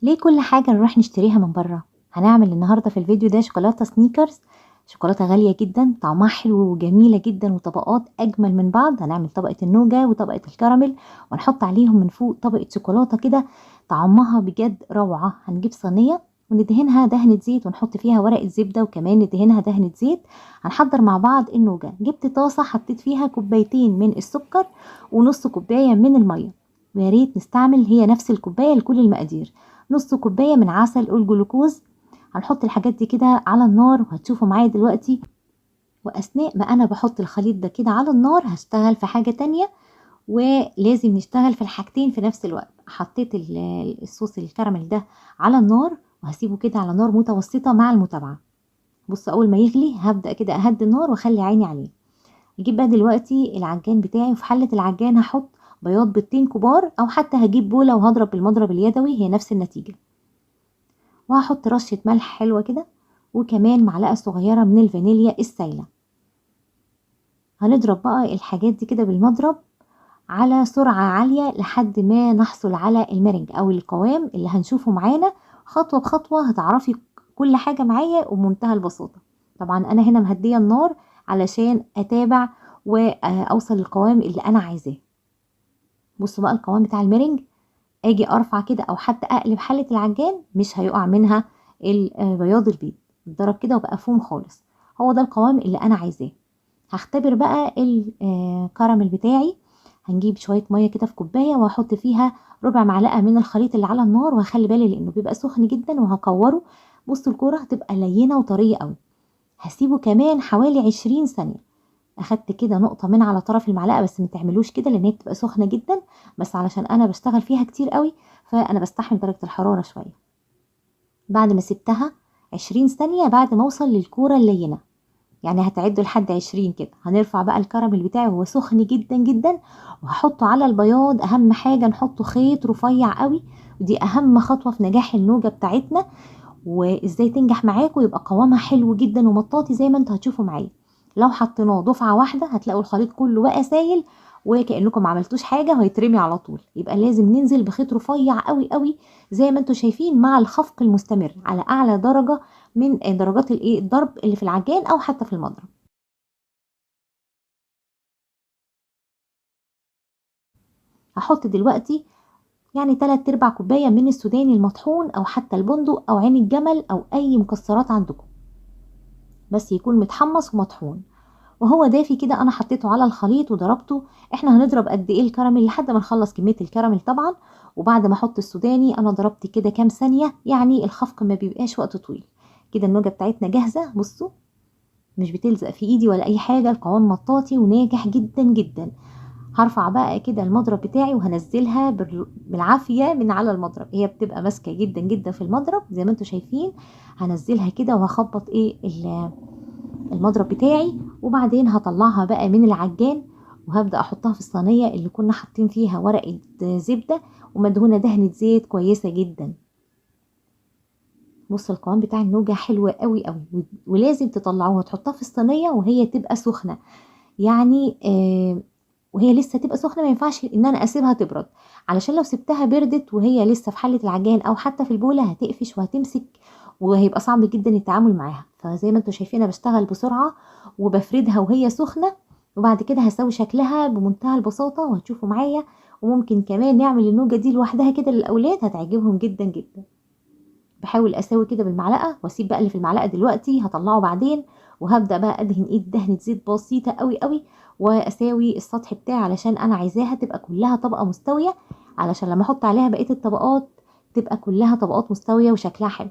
ليه كل حاجة نروح نشتريها من بره؟ هنعمل النهاردة في الفيديو ده شوكولاتة سنيكرز، شوكولاتة غالية جدا، طعمها حلو وجميلة جدا وطبقات أجمل من بعض. هنعمل طبقة النوجة وطبقة الكراميل ونحط عليهم من فوق طبقة شوكولاتة كده طعمها بجد روعة. هنجيب صينية وندهنها دهنة زيت ونحط فيها ورقة زبدة وكمان ندهنها دهنة زيت. هنحضر مع بعض النوجة. جبت طاسة حطيت فيها كوبايتين من السكر ونص كوباية من المية، ويا ريت نستعمل هي نفس الكوباية لكل المقادير. نص كوباية من عسل الجلوكوز. هنحط الحاجات دي كده على النار وهتشوفوا معايا دلوقتي. وأثناء ما أنا بحط الخليط ده كده على النار هشتغل في حاجة تانية، ولازم نشتغل في الحاجتين في نفس الوقت. حطيت الصوص الكراميل ده على النار وهسيبه كده على نار متوسطة مع المتابعة. بصوا أول ما يغلي هبدأ كده أهدي النار وأخلي عيني عليه. هجيب بقى دلوقتي العجان بتاعي، وفي حلة العجان هحط بياض بيضتين كبار، أو حتى هجيب بولة وهضرب بالمضرب اليدوي، هي نفس النتيجة. وهحط رشة ملح حلوة كده، وكمان معلقة صغيرة من الفانيليا السايلة. هنضرب بقى الحاجات دي كده بالمضرب على سرعة عالية لحد ما نحصل على المرنج أو القوام اللي هنشوفه معانا خطوة بخطوة. هتعرفي كل حاجة معايا ومنتهى البساطة. طبعا أنا هنا مهدية النار علشان أتابع وأوصل للقوام اللي أنا عايزاه. بصوا بقى القوام بتاع المرنج، اجي ارفع كده او حتى اقلب حلة العجان مش هيقع منها البياض البيض، اتضرب كده وبقى فوم خالص. هو ده القوام اللي انا عايزاه. هختبر بقى الكراميل بتاعي. هنجيب شوية مية كده في كوباية وهحط فيها ربع معلقة من الخليط اللي على النار، وهخلي بالي لانه بيبقى سخن جدا، وهكوره. بصوا الكورة هتبقى لينة وطرية قوي. هسيبه كمان حوالي 20 ثانية. اخدت كده نقطة من على طرف المعلقة، بس ما تعملوش كده لان هي بتبقى سخنة جدا، بس علشان انا بشتغل فيها كتير قوي فانا بستحمل درجة الحرارة شوية. بعد ما سبتها 20 ثانية بعد ما اوصل للكورة اللينة، يعني هتعدوا لحد 20 كده، هنرفع بقى الكراميل بتاعي وهو سخن جدا جدا، وهحطه على البياض. اهم حاجة نحطه خيط رفيع قوي، ودي اهم خطوة في نجاح النوجة بتاعتنا وازاي تنجح معاكم ويبقى قوامها حلو جدا ومطاطي زي ما انتوا هتشوفوا معايا. لو حطيناه دفعة واحدة هتلاقوا الخليط كله بقى سايل وكأنكم ما عملتوش حاجة وهيترمي على طول. يبقى لازم ننزل بخيط رفيع قوي قوي زي ما انتوا شايفين، مع الخفق المستمر على اعلى درجة من درجات الضرب اللي في العجان او حتى في المضرب. هحط دلوقتي 3/4 كوباية من السوداني المطحون او حتى البندق او عين الجمل او اي مكسرات عندكم، بس يكون متحمص ومطحون وهو دافي كده. انا حطيته على الخليط وضربته. احنا هنضرب قد ايه الكراميل لحد ما نخلص كمية الكراميل طبعا. وبعد ما احط السوداني انا ضربت كده كام ثانية، يعني الخفق ما بيبقاش وقت طويل. كده النوجة بتاعتنا جاهزة. بصوا مش بتلزق في ايدي ولا اي حاجة، القوام مطاطي وناجح جدا جدا. هرفع بقى كده المضرب بتاعي وهنزلها بالعافية من على المضرب، هي بتبقى ماسكة جدا جدا في المضرب زي ما انتم شايفين. هنزلها كده وهخبط المضرب بتاعي، وبعدين هطلعها بقى من العجان وهبدأ احطها في الصينية اللي كنا حاطين فيها ورقة زبدة ومدهونة دهنة زيت كويسة جدا. بصوا القوام بتاع النوجة حلو قوي قوي، ولازم تطلعوها تحطها في الصينية وهي تبقى سخنة، وهي لسه تبقى سخنة. ما ينفعش ان انا اسيبها تبرد، علشان لو سبتها بردت وهي لسه في حلة العجان او حتى في البولة هتقفش وهتمسك وهيبقى صعب جدا التعامل معاها. فزي ما انتم شايفين انا بشتغل بسرعة وبفردها وهي سخنة، وبعد كده هسوي شكلها بمنتهى البساطة وهتشوفوا معايا. وممكن كمان نعمل النوجة دي لوحدها كده للأولاد، هتعجبهم جدا جدا. بحاول اساوي كده بالمعلقة واسيب بقى اللي في المعلقة دلوقتي هطلعه بعدين، وهبدأ بقى ادهن ايد دهنة زيت بسيطة قوي قوي واساوي السطح بتاعي، علشان انا عايزاها تبقى كلها طبقة مستوية، علشان لما احط عليها بقية الطبقات تبقى كلها طبقات مستوية وشكلها حلو.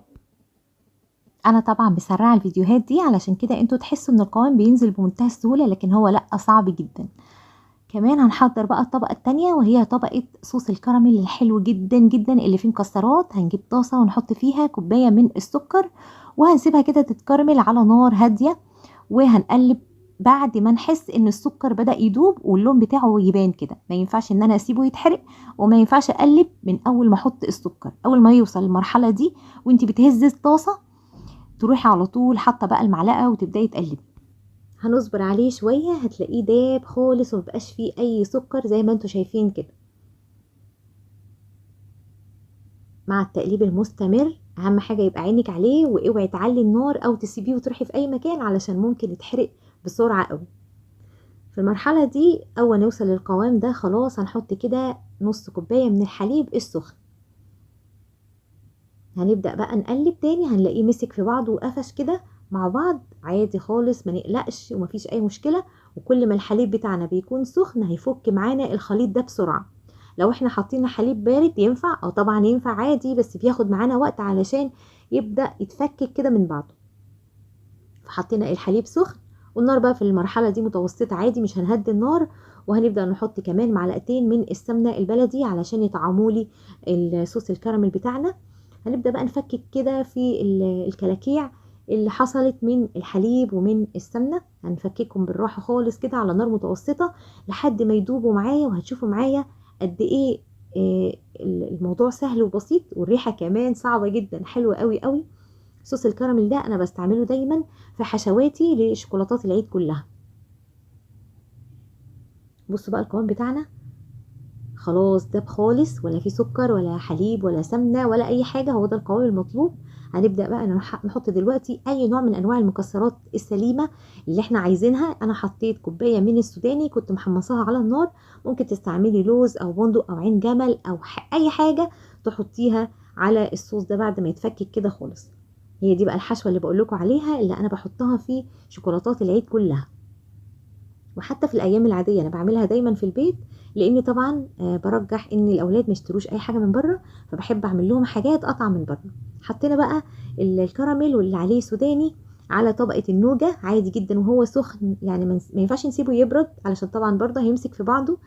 انا طبعا بسرع الفيديوهات دي علشان كده انتوا تحسوا ان القوام بينزل بمنتهى السهولة، لكن هو لا، صعب جدا. كمان هنحضر بقى الطبقة التانية وهي طبقة صوص الكراميل الحلو جدا جدا اللي فيه مكسرات. هنجيب طاسة ونحط فيها كوباية من السكر وهنسيبها كده تتكرمل على نار هادية، وهنقلب بعد ما نحس ان السكر بدأ يدوب واللون بتاعه يبان كده. ما ينفعش ان انا اسيبه يتحرق، وما ينفعش اقلب من اول ما احط السكر. اول ما يوصل للمرحلة دي وانتي بتهزي الطاسة تروحي على طول حاطة بقى المعلقة وتبدأي تقلبي. هنصبر عليه شوية هتلاقيه داب خالص ومبقاش فيه اي سكر زي ما انتوا شايفين كده. مع التقليب المستمر. اهم حاجة يبقى عينك عليه، واوعي تعلي النار او تسيبيه وتروحي في اي مكان علشان ممكن يتحرق بسرعة قوي. في المرحلة دي اول نوصل للقوام ده خلاص هنحط كده نص كوباية من الحليب السخن. هنبدأ بقى نقلب تاني، هنلاقيه مسك في بعضه وقفش كده مع بعض عادي خالص، ما نقلقش ومفيش اي مشكلة. وكل ما الحليب بتاعنا بيكون سخن هيفك معانا الخليط ده بسرعة. لو احنا حاطين حليب بارد ينفع؟ او طبعا ينفع عادي، بس بياخد معانا وقت علشان يبدأ يتفكك كده من بعضه. فحطينا الحليب سخن، والنار بقى في المرحلة دي متوسطة عادي، مش هنهدي النار. وهنبدأ نحط كمان معلقتين من السمنة البلدي علشان يطعموا لي الصوص الكراميل بتاعنا. هنبدأ بقى نفكك كده في الكلاكيع اللي حصلت من الحليب ومن السمنة، هنفككهم بالراحة خالص كده على نار متوسطة لحد ما يدوبوا معايا. وهتشوفوا معايا قد ايه الموضوع سهل وبسيط، والريحة كمان صعبة جدا، حلوة قوي قوي. صوص الكراميل ده انا بستعمله دايما في حشواتي لشوكولاتات العيد كلها. بصوا بقى القوام بتاعنا خلاص داب خالص، ولا في سكر ولا حليب ولا سمنة ولا اي حاجة، هو ده القوام المطلوب. هنبدأ بقى نحط دلوقتي اي نوع من انواع المكسرات السليمة اللي احنا عايزينها. انا حطيت كوباية من السوداني كنت محمصاها على النار، ممكن تستعملي لوز او بندق او عين جمل او اي حاجة تحطيها على الصوص ده بعد ما يتفكك كده خالص. هي دي بقى الحشوة اللي بقول لكم عليها، اللي انا بحطها في شوكولاتات العيد كلها، وحتى في الايام العادية انا بعملها دايما في البيت، لان طبعا برجح ان الاولاد ما يشتروش اي حاجة من بره، فبحب اعمل لهم حاجات قطع من بره. حطينا بقى الكراميل واللي عليه سوداني على طبقه النوجه عادي جدا وهو سخن، يعني ما ينفعش نسيبه يبرد علشان طبعا برضه هيمسك في بعضه.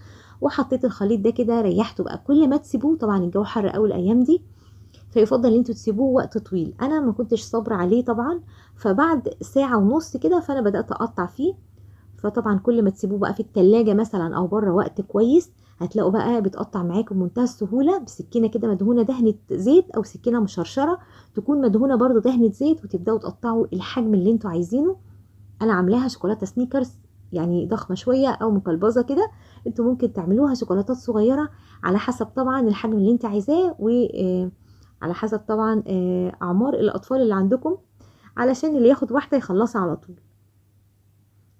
وحطيت الخليط ده كده، ريحته بقى. كل ما تسيبوه، طبعا الجو حر قوي الايام دي، فيفضل ان انتوا تسيبوه وقت طويل. انا ما كنتش صابره عليه طبعا، فبعد ساعة ونص كده فانا بدات اقطع فيه. فطبعا كل ما تسيبوه بقى في التلاجة مثلا او بره وقت كويس، هتلاقوا بقى بتقطع معاكم بمنتهى السهولة، بسكينة كده مدهونه دهنه زيت او سكينة مشرشره تكون مدهونه برده دهنه زيت، وتبداوا تقطعوا الحجم اللي انتوا عايزينه. انا عاملاها شوكولاتة سنيكرز يعني ضخمة شوية او مقلبظه كده، انتوا ممكن تعملوها شوكولاتات صغيرة على حسب طبعا الحجم اللي انت عايزاه، وعلى حسب طبعا اعمار الاطفال اللي عندكم، علشان اللي ياخد واحدة يخلصها على طول.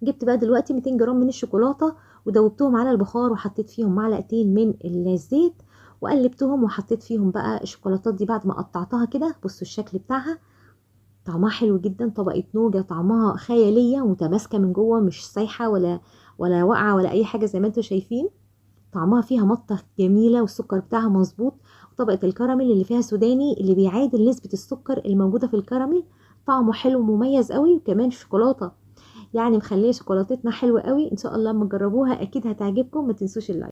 جبت بقى دلوقتي 200 جرام من الشوكولاتة ودوبتهم على البخار، وحطيت فيهم معلقتين من الزيت وقلبتهم، وحطيت فيهم بقى الشوكولاتات دي بعد ما قطعتها كده. بصوا الشكل بتاعها، طعمها حلو جدا، طبقه نوجه طعمها خيالية ومتماسكه من جوه، مش سايحه ولا واقعه ولا اي حاجة زي ما انتم شايفين. طعمها فيها مطه جميلة والسكر بتاعها مظبوط، وطبقه الكراميل اللي فيها سوداني اللي بيعادل نسبه السكر الموجودة في الكراميل، طعمه حلو ومميز قوي. وكمان الشوكولاتة يعني مخليه شوكولاتتنا حلوة قوي. ان شاء الله لما تجربوها اكيد هتعجبكم. ما تنسوش ال like.